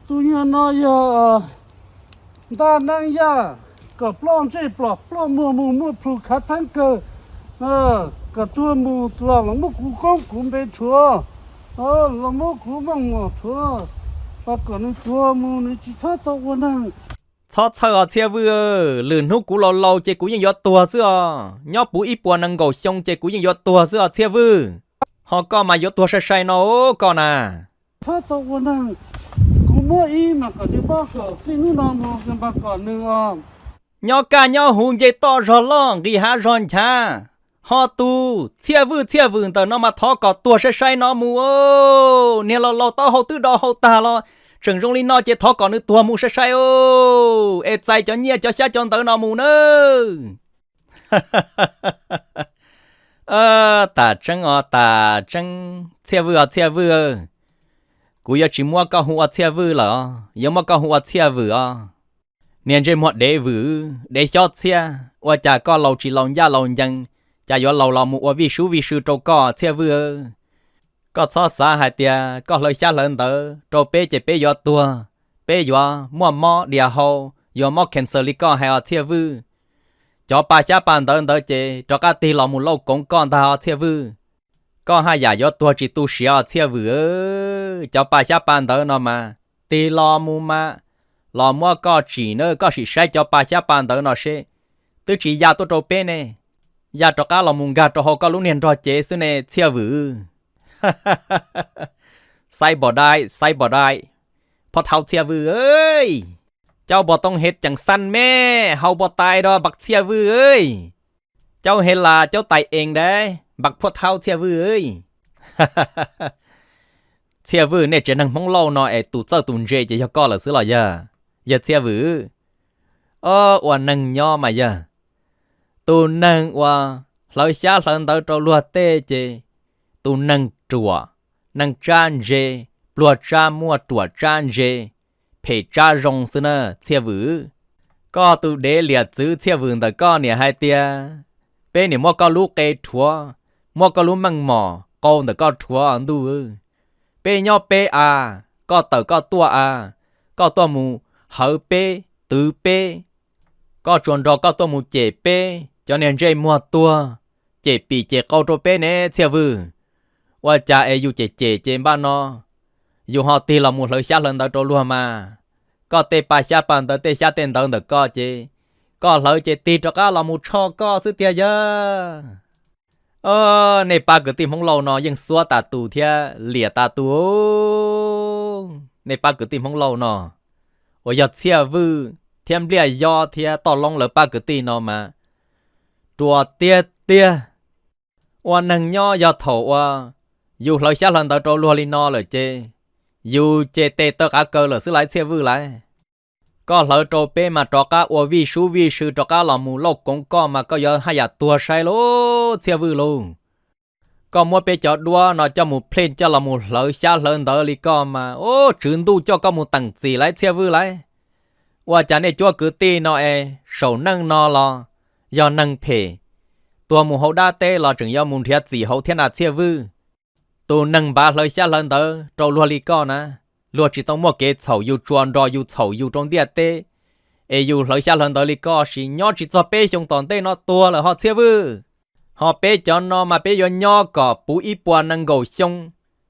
Tus nyuag no yog ntaj neeb yaj, kom ploj ntsej ploj muag mus muaj plhus khav theeb kawg, kom tuag mus los los muab kuv koob kuv npe rhuav, los muab kuv meej mom rhuav, kom nws tuag mus nws tsis txhob tau ua neeg. Txhob txhawj os Txhiaj Vwj, lwm hnub kuv laus laus ces kuv yeej yuav tuag xwb os, nyob puv ib puas nees nkaum xyoo ces kuv yeej yuav tuag xwb os Txhiaj Vwj. Ho koj mas yuav tuag sai sai no koj na. Txhob tau ua neeg, kuv muab ib mas kom nws pab kom txij hnub no mus mas kom nws os. Nyob kaj nyob huv nce toj zog loj nqis hav zog nchav, ho tus Txhiaj Vwj Txhiaj Vwm ntawm no mas thov kom tuag sai sai no mus. Niag laus laus taub hau twb do hau tag los tseem zoo li no ces thov kom nws tuag mus sai sai, es txais cov nyiaj cov xyab cov ntawv no mus nawb. Tas tseeb os tas tseeb Txhiaj Vwj os Txhiaj Vwj, kuv yuav tsis muab koj hu ua Txhiaj Vwj lawm, yuav muab koj hu ua Txhiaj Vwm os. Niag ntsej muag dev vwm dev xyob txhiab, ua cas koj laus tsis laus ncaj laus ncees, cas yuav laus los mus ua vij sub vij sw rau koj Txhiaj Vwj. Koj txhob xav hais tias koj hlawv xyab hlawv ntawv rau peb ces peb yuav tuag, peb yuav muaj mob dias hau, yuav mob cancer li koj hais os Txhiaj Vwj. Cov pa xyab pa ntawv ntawd ces rov qab tig los mus lauj koov koj ntag os Txhiaj Vwj. Koj haj yam yuav tuag tsis tu siav os Txhiaj Vwm. Cov pa xyab pa ntawv no mas tig los mus mas los muab koj tsim na, koj sim saib cov pa xyab pa ntawv no seb twb tsis ya tuaj rau peb ne, ya rov qab los mus nkag rau hauv koj lub niag nrog cev xwb ne Txhiaj Vwm. Xaib npos dai xaib npos dai, phob thauj Txhiaj Vwj, caub npos tooj hev ceem xaj me, hau npos tais rau npam Txhiaj Vwj, caub hev las caub tais ees dab npam phuaj thauj Txhiaj Vwj. Txhiaj Vwj, nej tsev neeg Hmoob Lauj no es tus txawj tus ntse ces yog koj lawm xwb los yog? Yawg Txhiaj Vwm, o, ua neeg nyob mas yog tus neeg uas hlawv xyab hlawv ntawv rau luag tej ces tus neeg ruam, neeg tsab ntse, pluag tsab muaj ruam tsab ntse, phem tsab zoo xwb na Txhiaj Vwm. Koj tus dev liam txwv Txhiaj Vwm ntawm koj niam hais tias peb niam muab koj lub qe rhuav, muab koj lub meej mom qau ntawm koj rhuav ntuj. Peb nyob peb av, koj tawm koj tuaj av, koj tuaj mus hawv peb, twv peb, koj tsuas nrog koj tuaj mus cem peb cov niag ntsej muag tuag, cem pim cem qau rau peb ne Txhiaj Vwj. Ua cas es yus cem cem ces npaj no yus ho tig los mus hlawv xyab hlawv ntawv rau luag mas. Koj tej pa xyab pa ntawv tej xyab tej ntawv ntawm koj ces koj hlawv ces tig rov qab los mus tsho koj xwb tiag yawg. Nej pab kwv tij Hmoob Lauj no yeej xuab tas tus thiab liam tas tus. Nej pab kwv tij Hmoob Lauj no uas yog Txhiaj Vwj thiab Npliaj Yob thiab Toj Loob lawv pab kwv tij no mas ruam tiag tiag. Ua neeg nyob yog thaum uas yus hlawv xyab hlawv ntawv rau luag li no lawm ces yus ces tes taw qav kaws lawm xwb lauj Txhiaj Vwj lauj. Koj hlawv rau peb mas rov qab ua vij sub vij sw rov qab los mus lauj koov koj mas koj yuav haj yam tuag saib lauj Txhiaj Vwj lauj. Koj muab peb cov duab no coj mus pheej coj los mus hlawv xyab hlawv ntawv li koj mas, o, tswv ntuj coj koj mus teem txim lauj Txhiaj Vwj lauj. Ua cas nej cuab kwv tij no es saum neej no los yog neeg phem, tuag mus hauv dab teb los tseem yuav mus nrhiav txim hauv thiab na Txhiaj Vwj. Tus neeg npav hlawv xyab hlawv ntawv rau luag li koj na, luag tsis tau muaj kev txhaum yus tsuas nrog yus txhaum yus rau ntiaj teb, es yus hlawv xyab hlawv ntawv li koj sis nyob tsis txog peb xyoo tom ntej no tuag lawm ho Txhiaj Vwj. Ho peb cov no mas peb yuav nyob kom puv ib puas nees nkaum xyoo,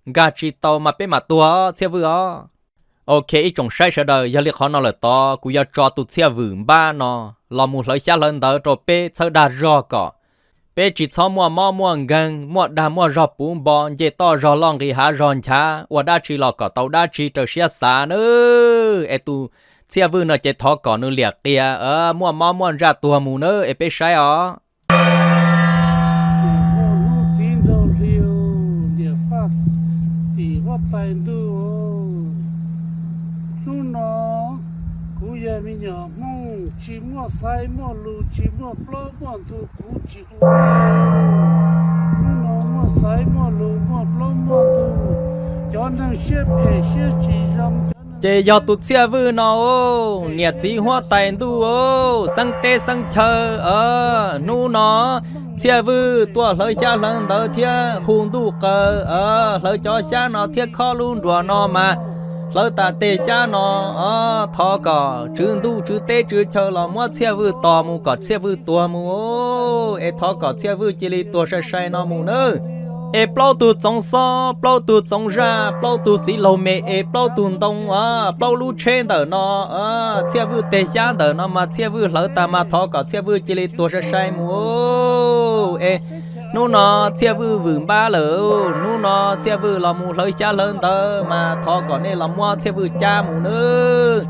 nkag tsis tau mas peb mam tuag Txhiaj Vwj os. Ok ib tsoom saib sawv daws, yog li qhov no lawm tod kuv yuav tso tus Txhiaj Vwm npab no los mus hlawv xyab hlawv ntawv rau peb txhawb dag zog kom peb tsis txhob muaj mob muaj nkeeg muaj dag muaj zog puv npo nce toj zog loj nqis hav zog nchav ua dab tsi los kom tau dab tsi raws siab xav nawb. Es tus Txhiaj Vwj no ces thov kom nws liam qias muaj mob muaj ntsaj tuag mus nawb es peb saib os. Niam hau hnub txiv nraug hli, niam faj tim huab tais ntuj. Hnub no kuv yog me nyuam Hmoob tsis muaj xaiv muaj lus tsis muaj plaub muaj ntug kuv tsis hu. Hnub no muaj xaiv muaj lus muaj plaub muaj ntug, cov neeg siab phem siab tsis zoo. Ces yog tus Txhiaj Vwj no, niam txiv huab tais ntuj, xeeb teb xeeb chaw, hnub no Txhiaj Vwj tuaj hlawv xyab hlawv ntawv thiab hu ntuj qaws, hlawv cov xyab no thiab khob lub nruas no mas hlawv tas tej xyab no, thov kom tswv ntuj tswv teb tswv chaw los muab Txhiaj Vwj tos mus kom Txhiaj Vwj tuag mus, es thov kom Txhiaj Vwj cia li tuag sai sai no mus nawb. Es plaub tug txoov xob, plaub tug txoov zaj, plaub tug txiv laug me, es plaub tug ntoo, plaub lub tsheb ntawm no, Txhiaj Vwj tej xyab ntawm no mas Txhiaj Vwj hlawv tas mas thov kom Txhiaj Vwj cia li tuag sai sai mus. Es hnub no Txhiaj Vwj vwm npab lawm, hnub no Txhiaj Vwj los mus hlawv xyab hlawv ntawv mas thov kom nej los muab Txhiaj Vwj cab mus nawb.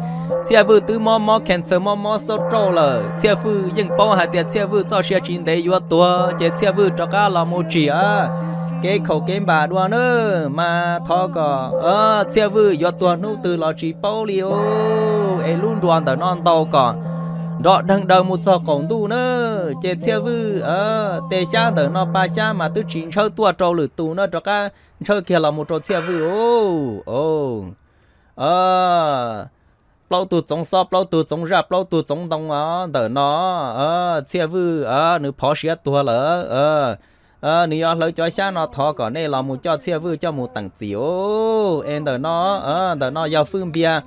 Txhiaj Vwj twb mob mob cancer mob mob xab rauj lawm, Txhiaj Vwj yeej paub hais tias Txhiaj Vwj txoj sia tsis ntev yuav tuag ces Txhiaj Vwj rov qab los mus tsim kev khaum kev npam dua nawb, mas thov kom Txhiaj Vwj yuav tuag hnub twg los tsis paub li os. Es lub nruas ntawm no ntaus kom nrov dheev daws mus txog qaum ntuj nawb, ces Txhiaj Vwj tej xyab ntawm no pa xyab mas twb tsis ntshawb tuaj rau lwm tus na, rov qab ntshawb kiag los mus rau Txhiaj Vwj os. Plaub tug txoov xob, plaub tug txoov zaj, plaub tug txoov ntoo os ntawm no, Txhiaj Vwj nws phov siav tuag lawm. Nws yuav hlawv cov xyab no, thov kom nej los mus coj Txhiaj Vwj coj mus teem txim os. Es ntawm no, ntawm no yog fwj npias,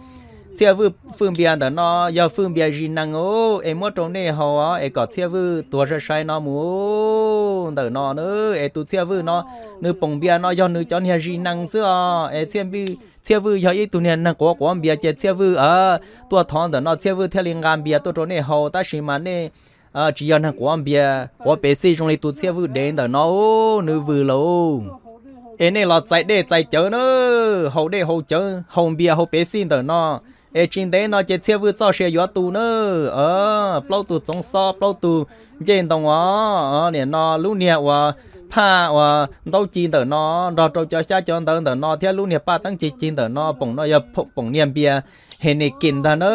Txhiaj Vwj fwj npias ntawm no yog fwj npias zis nees os, es muab rau nej haus os, es kom Txhiaj Vwj tuag sai sai no mus. Ntawm no na, es tus Txhiaj Vwj no, nws poom npias no yog nws cov niag zis nees xwb os, es Txhiaj Vwj yog ib tug niag neeg quav quav npias ces Txhiaj Vwj tuaj thov ntawm no Txhiaj Vwj thiaj li nqa npias tuaj rau nej haus, tab sis mas nej tsis yog neeg quav npias quav pev xij zoo li tus Txhiaj Vwj dev ntawm no, nws vwm lawm. Es nej los txais dej txais cawv na, haus dej haus cawv haus npias haus pev xij ntawm no, es tsis ntev no ces Txhiaj Vwj txoj sia yuav tu na. Plaub tug txoov xob, plaub tug ncej ntoo os, nim no lub niag uas phaj uas ntaub ci ntawm no nrog rau cov xyab cov ntawv ntawm no thiab lub niag paj teeb ci ci ntawm no, poom no yog poom niag npias Heineken ntag na,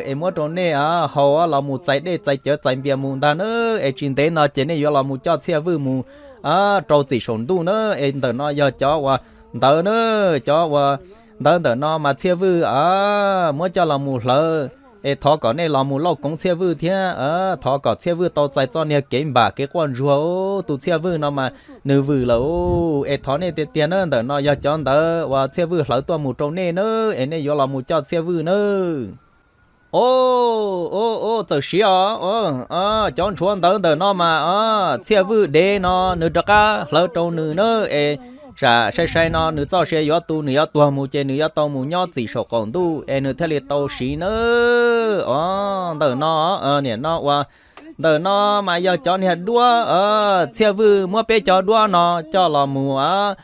es muab rau nej haus los mus txais dej txais cawv txais npias mus ntag na, es tsis ntev no ces nej yuav los mus coj Txhiaj Vwj mus rau txim saum ntuj na, es ntawm no yog cov uas ntawv na, cov uas ntawv ntawm no mas Txhiaj Vwj muab coj los mus hlawv, es thov kom nej los mus lauj koov Txhiaj Vwj thiab, thov kom Txhiaj Vwj tau txais txoj niag kev npam kev quaj ntsuag. Tus Txhiaj Vwj no mas nws vwm lawm, es thov nej tiag tiag na, ntawm no yog cov ntawv uas Txhiaj Vwj hlawv tuaj mus rau nej na, es nej yuav los mus coj Txhiaj Vwj nawb. O, o, txawm siav os, cov ntshuav ntawv ntawm no mas Txhiaj Vwj dev no nws rov qab hlawv rau nws na, es tsam sai sai no nws txoj sia yuav tu, nws yuav tuag mus ces nws yuav tau mus nyob txim saum qaum ntuj es nws thiaj li tau siv na. O, ntawm no, nim no uas ntawm no mas yog cov niag duab, Txhiaj Vwj muab peb cov duab no coj los mus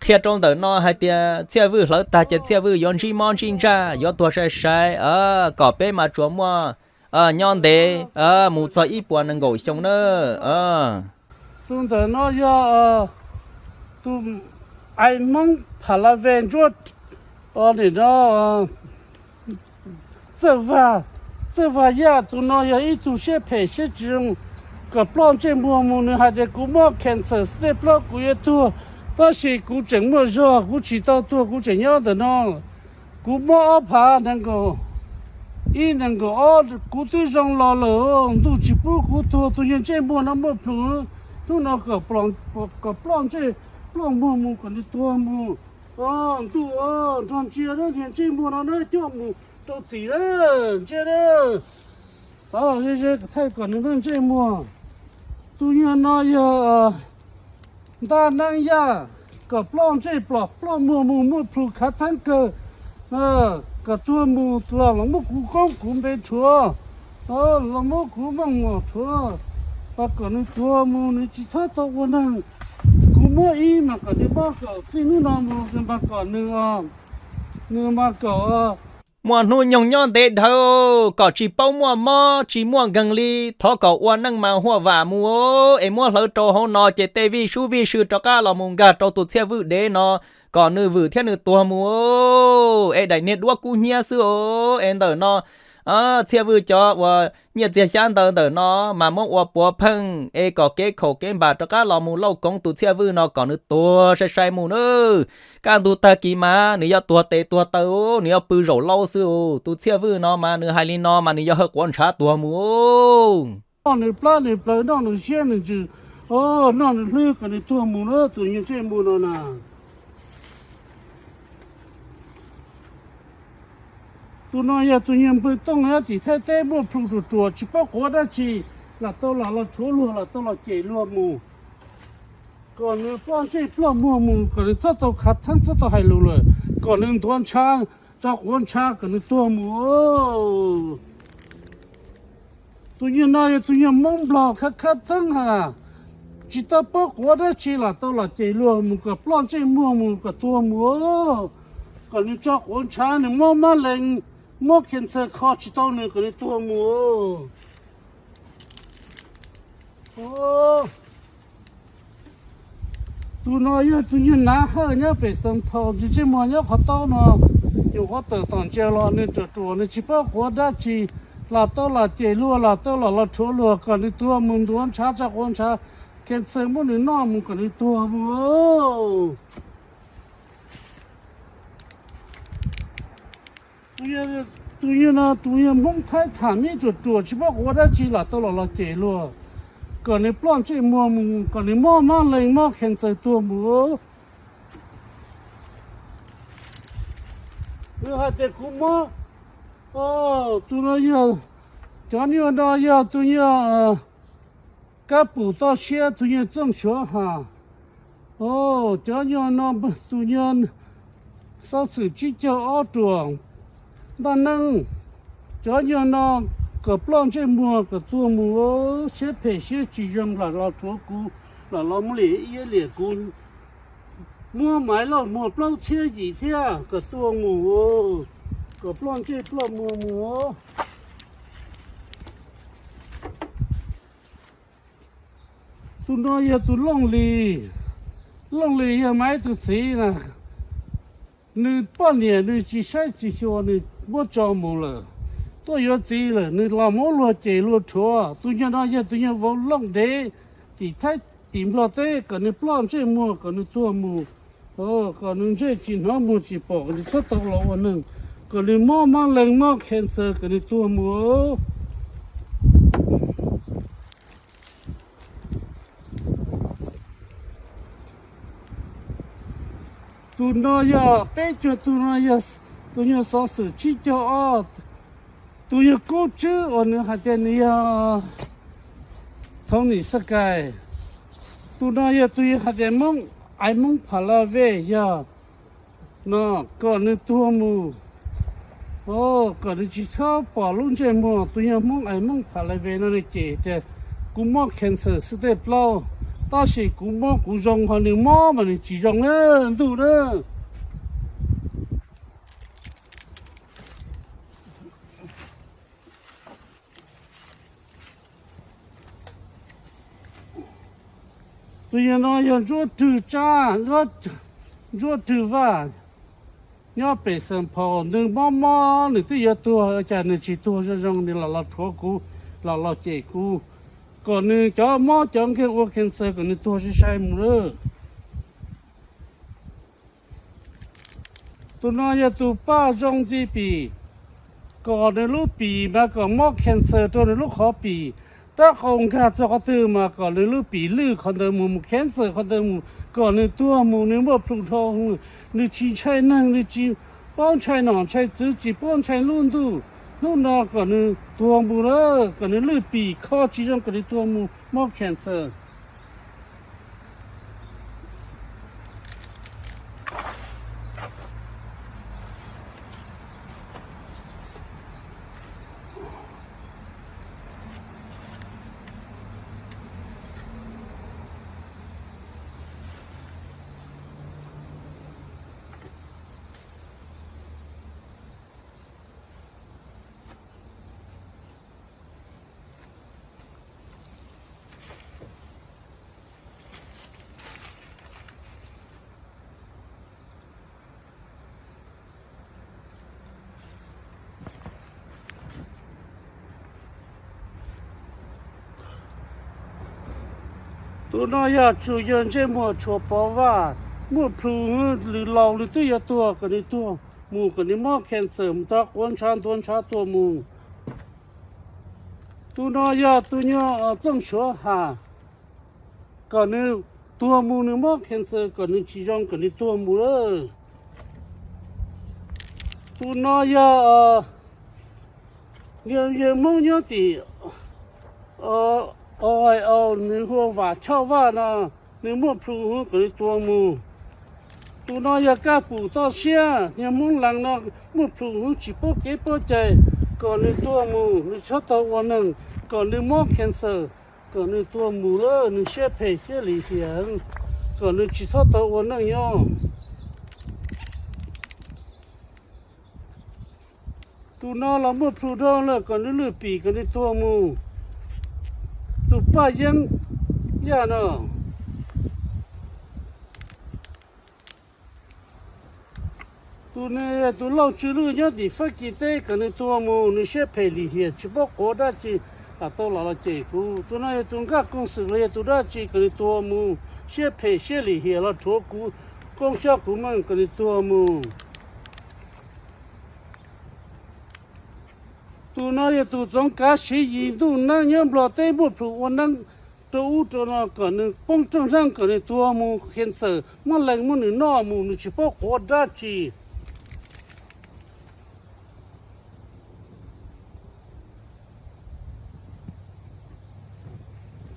qhia rau ntawm no hais tias Txhiaj Vwj hlawv tag ces Txhiaj Vwj yuav ntsib mob ntsib ntsaj, yuav tuag sai sai, kom peb mas tsuas muaj nyob ntev mus txog ib puas nees nkaum xyoo na. Tus ntawm no yog tus ais Hmoob Pha La Ve Ntsuab, nim no Txawj Vag, Txawj Vag Yaj. Tus no yog ib tug siab phem siab tsis zoo, kom ploj ntsej muag mus. Nws hais tias kuv mob cancer stage plaub kuv yuav tuag, tab sis kuv tseem muaj zog, kuv tsis tau tuag, kuv tseem nyob ntawm no. Kuv mob ob phav nees nkaum ib nees nkaum ob, kuv twb zoo los lawm, ntuj tsis pub kuv tuag. Tus yawg ntsej muag no muaj plhus, hnub no kom ploj ntsej ploj muag mus kom nws tuag mus. Ntuj, nrog ntsia yawg ntsej muag no na coj mus rau txim na, ntsia na. Txav los ze ze kom thaij kom nws ntsej muag. Tus yawg no yog Ntaj Neeb Yaj, kom ploj ntsej ploj muag mus, muaj plhus khav theeb kawg, kom tuag mus los los muab kuv koob kuv npe rhuav, los muab kuv meej mom rhuav, kom nws tuag mus nws tsis txhob tau ua neeg. Kuv muab ib mas kom nws mob kaum txij hnub no mus mas kom nws, nws mas kom muaj hnub nyoog nyob ntev dhawv, kom tsis paub muaj mob tsis muaj nkeeg li. Thov kom ua neej mas huaj vam mus, es muab hlawv rau hauv no ces tej vij sub vij sw rov qab los mus nkag rau tus Txhiaj Vwj dev no, kom nws vwm thiab nws tuag mus, es daim niag duab kub hnyiab xwb os. Es ntawm no Txhiaj Vwj cov uas nyiaj txiag xyab ntawv ntawm no mas muab ua puav pheej es kom kev khaum kev npam rov qab los mus lauj koov tus Txhiaj Vwj no kom nws tuag sai sai mus na. Kaj ntug tag kis mas nws yuav tuag tes tuag taw, nws yuav pw zaum laub xwb. Tus Txhiaj Vwj no mas nws hais li no mas nws yog hawj quav ntshav tuag mus. Noj nws plab nws plawv, noj nws siab nws ntsws, noj nws hlwb kom nws tuag mus na, tus yawg ntsej muag no na. Tus no yog tus nyuag npawg Tooj nyob tim Thaib teb muaj plhu ruam ruam tsis paub quav dab tsi, lam tau lam los rhuav luag, lam tau los cem luag mus. Kom nws ploj ntsej ploj muag mus, kom nws txhob tau khav theeb txhob tau hais lus lawm, kom nws ntuav ntshav, tso quav ntshav kom nws tuag mus. Tus nyuag no yog tus nyuag Hmoob Nplog khab khab theeb ha, tsis tau paub quav dab tsi, lam tau los cem luag mus, kom ploj ntsej muag mus kom tuag mus. Kom nws tso quav ntshav, nws mob mab lees, mob cancer kho tsis tau nws, kom nws tuag mus. Tus no yog tus nyuag Nav Hawj nyob pem Xeev Phau, ntsej muag nyob qhov taub no, nyuam qhuav tawm tom ntsia los nws ruam ruam, nws tsis paub quav dab tsi, lam tau lam cem luag, lam tau lam los rhuav luag kom nws tuag mus, ntuav ntshav, tso quav ntshav, cancer muab nws noj mus kom nws tuag mus. Tus nyuag no tus nyuag Hmoob Thaib tham mib ruam ruam tsis paub quav dab tsi, lam tau lam los cem luag kom nws ploj ntsej muag mus, kom nws mob mab lees mob cancer tuag mus. Nws hais tias kuv mob, tus no yog, cov nyuag no yog tus nyuag Kab Pum Toj Siab, tus nyuag Txooj Suav Has. Cov nyuag no tus nyuag xov xwm tsib caug ob ruam ntaj neeb. Cov nyuag no kom ploj ntsej muag kom tuag mus, siab phem siab tsis zoo, lam los rhuav kuv, lam los muab liam iab liam kuv, muab maiv loj muag plaub txhiab yim thiab, kom tuag mus, kom ploj ntsej ploj muag mus. Tus no yog tus Looj Lis. Looj Lis yog Maiv tus txiv na. Nws poj niam nws tsis saib tsis xyuas, nws muab tso mus lawm. Tuaj yuav txiv lawm, nws los muab luag cem luag rhuav. Tus nyuag no yog tus nyuag vauv looj dev tim Thaib tim Nplog teb, kom nws ploj ntsej muag, kom nws tuag mus, kom nws ntsej tsis hnov muag tsis pom, kom nws txhob tau los ua neeg, kom nws mob mab lees mob cancer, kom nws tuag mus. Tus no yog peb caug, tus no yog tus nyuag xov xwm tsib caug ob, tus yog Kub Tswb uas nws hais tias nws yog Thoob Nim Xab Kais. Tus no yog tus yog hais tias Moob Aiv Moob Pha La Vej yog no, kom nws tuag mus, kom nws tsis txhob pom lub ntsej muag. Tus yog Moob Aiv Moob Pha La Vej no nws cem tias kuv mob cancer xwb tej plaub, tab sis kuv mob kuv zoo, ho nws mob mas nws tsis zoo na, ntuj na. Tus yog no yog Ntsuab Rwg Tsab, Ntsuab Rwg Vaj, nyob pem Xeem Phaus. Nws mob mob nws twb yuav tuag, cas nws tsis tuag zoo zoo, nws los los rhuav kuv, los los cem kuv, kom nws cov mob cov nkeeg ua cancer kom nws tuag sai sai mus lawm. Tus no yog tus Paj Zoo Ntxi Pim, kom nws lub pim mas kom mob cancer rau nws lub qhov pim, rab qau nkag txog qhov twg mas kom nws lub pim lwj qhov ntawd mus, mus cancer qhov ntawd mus, kom nws tuag mus, nws muaj plhu dhau, nws tsis ntshai neeg, nws tsis paub ntshai nom ntshai tswv, tsis paub ntshai lub ntuj. Hnub no kom nws tuag mus lawm, kom nws lwj pim kho tsis zoo, kom nws tuag mus mob cancer. Tus no yog tsuas yog ntsej muag tshuav pov vaj, muaj plhu, lwm laus nws twb yuav tuag, kom nws tuag mus, kom nws mob cancer mus, tso quav ntshav ntuav ntshav tuag mus. Tus no yog tus nyuag Txooj Suav Has, kom nws tuag mus, nws mob cancer kom nws tsis zoo, kom nws tuag mus lawm. Tus no yog Yawg Hmoob nyob tim Ohio, nws hu ua Vam Choj Vaj no, nws muaj plhu heev, kom nws tua mus. Tus no yog Kaj Pum Toj Siab, yawg Hmoob Lees no, muaj plhu heev, tsis paub kev paub cai, kom nws tua mus, nws txhob tau ua neeg, kom nws mob cancer, kom nws tua mus lawm, nws siab phem siab lim hiam, kom nws tsis txhob tau ua neej nyob. Tus no los muaj plhu dhau lawm, kom nws lwj pim, kom nws tuag mus. Tus Paj Yeeb Yaj no, tus no yog tus Lauj Tswv Lwj nyob tim Fab Kis teb, kom nws tuag mus, nws siab phem lim hiam, tsis paub quav dab tsi, lam tau los los cem kuv. Tus no yog tus Nkaj Kooj Xwm los yog tus dab tsi, kom nws tuag mus, siab phem siab lim hiam los rhuav kuv, koob xyob kuv meej, kom nws tuag mus. Tus no yog tus Txoov Kav Siv Yim Ntuj Neeb nyob Nplog teb, muaj plhu ua neeb rau ub rau no, kom nws poob rooj neeb, kom nws tuag mus, cancer muab lees muab nws noj mus, nws tsis paub quav dab tsi.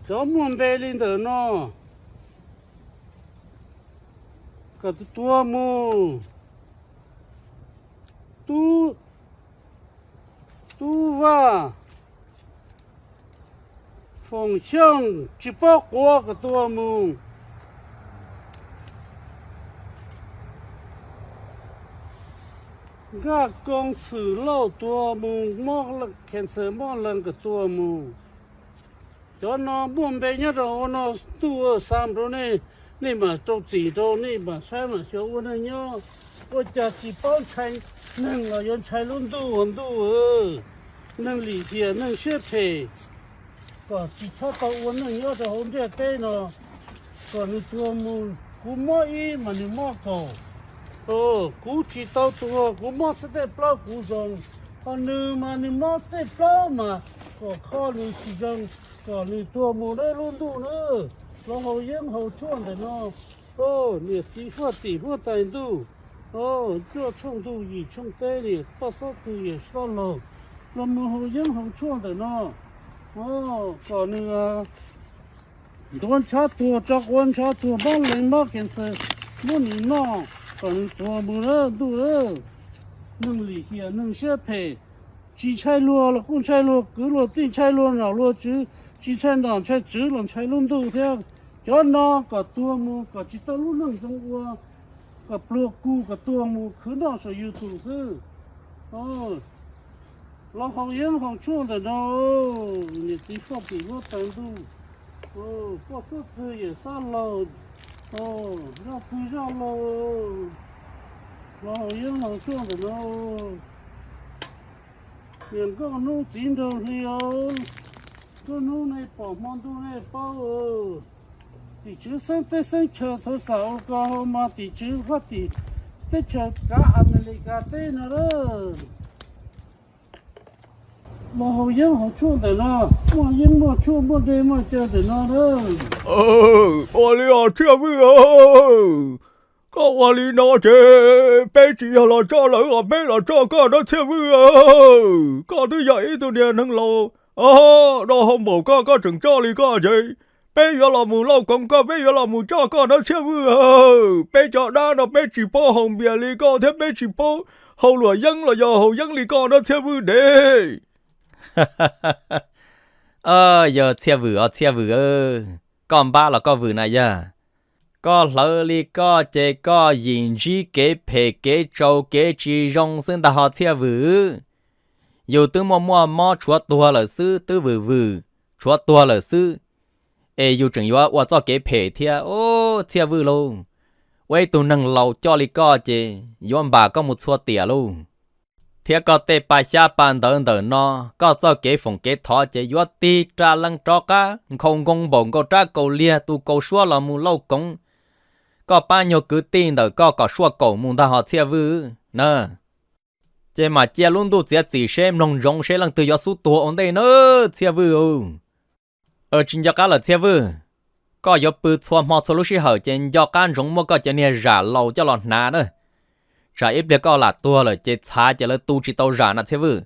Cov muaj npe li ntawm no, kom tuag mus. Tub, Tub Vaj, Foom Xyooj tsis paub quav, kom tuag mus. Nkaj Kooj Xwm Lauj tuag mus, mob cancer mob lees, kom tuag mus. Cov no muaj npe nyob rau hauv no, ntuj xa rau nej, nej mam rau txim rau, nej mam saib mam xyuas ua neeg nyob. Ua cas tsis paub ntshai neeg los yuav ntshai lub ntuj, ntuj, neeg lim hiam neeg siab phem, kom tsis txhob tau ua neej nyob rau hauv ntiaj teb no, kom nws tuag mus. Kuv mob ib mas nws mob kaum, kuv tsis tau tuag, kuv mob xab tej plaub kuv zoo, ho nws mas nws mob xab tej plaub mas kom kho nws tsis zoo, kom nws tuag mus na lub ntuj na. Los haus yeeb haus tshuaj ntawm no, niam txiv huaj tim huab tais ntuj, cuaj tshooj ntuj yim tshooj teb, niam poj xob txwg yawm xob laug, los mus haus yeeb haus tshuaj ntawm no, kom nws ntuav ntshav tuag, tso quav ntshav tuag, mob lees mob cancer muab nws noj, kom nws tuag mus na ntuj na. Neeg lim hiam neeg siab phem, tsis ntshai luag los kuj ntshai luag kwv luag tij, ntshai luag nom luag tswv, tsis ntshai nom ntshai tswv los ntshai lub ntuj thiab. Cov no kom tuag mus, kom tsis tau lub neej zoo ua, kom pluag kuj kom tuag mus, khwv noj saum YouTube xwb. Los haus yeeb haus tshuaj ntawm no, niam txiv huaj tim huab tais ntuj, poj xob txwg yawm xob laug, zaj txwg zaj laug, los haus yeeb haus tshuaj ntawm no. Niam nkauj hnub txiv nraug hli, nkauj hnub nej pom hmo ntuj nej paub. Tim tswv xeeb teb xeeb chaw thaum xam ua ko hau mas tim tswv huab tim teb chaws kav Amelikas teb no lawm. Los haus yeeb haus tshuaj ntawm no, muaj yeeb muaj tshuaj muaj dej muaj cawv ntawm no lawm. Ua li os Txhiaj Vwj, koj ua li no ces peb tsis yog los coj lawv os, peb los coj koj nawb Txhiaj Vwj. Koj twb yog ib tug niag neeg laus, o, do hau npaum koj, koj tseem coj li koj ces peb yuav los mus lauj koov koj, peb yuav los mus coj koj nawb Txhiaj Vwj. Peb cov dab no peb tsis paub haus npias li koj thiab peb tsis paub haus luam yeeb los yog haus yeeb li koj nawb Txhiaj Vwj dev. Yog Txhiaj Vwj os Txhiaj Vwj, koj npab los koj vwm na yog. Koj hlawv li koj ces koj yim ntsib kev phem kev tsaus kev tsis zoo xwb ntag ho Txhiaj Vwj. Yus twb muaj muaj mob tshuav tuag lawm xwb, twb vwm vwm tshuav tuag lawm xwb, es yus tseem yuav ua txoj kev phem thiab. Txhiaj Vwj lauj, ua ib tug neeg laus coj li koj ces yuav npam koj mus txhua tiam lauj. Thiab koj tej pa xyab pa ntawv ntawm no, koj txoj kev foom kev thov ces yuav tig rau leej rov qab nkhaus nkoos npaum nkaus rab kaus liag tus kaus suab los mus lauj koov koj pab nyuag kwv tij ntawm koj kom suaj kaum mus ntag ho Txhiaj Vwj na. Ces mam cia lub ntuj txiav txim seb mloog ntsoov seb leej twg yuav xub tuag ua ntej na Txhiaj Vwj. Tsis nco qab lawm Txhiaj Vwj, koj yuav pw txhua hmo txhua lub sij hawm ces nco qab ntsoov muab koj cov niag zam laus coj los hnav na. Tsam ib pliag koj lam tuag lawm ces txhav ces lawv tu tsis tau zam na Txhiaj Vwj.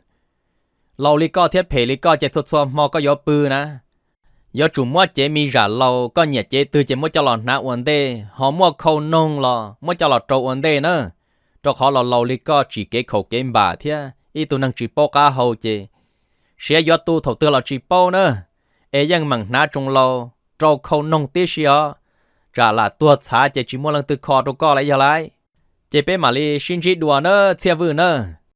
Laus li koj thiab phem li koj ces txhua txhua hmo koj yuav pw na. Yuav tsum muab cev me zam laus, koj nyiam cev twg ces muab coj los hnav ua ntej, ho muaj khau noog los muab coj los rau ua ntej na. Rau qhov laus laus li koj tsim kev khaum kev npam thiab ib tug neeg tsis paub qab hau ces siav yuav tu thaum twg los tsis paub na. Es yeej meem hnav tsoos laus, rau khau noog tib si os, tsam lam tuag txhav ces tsis muaj leej twg kho rau koj lawm yog lauj. Ces peb mam li sib ntsib dua na Txhiaj Vwj na.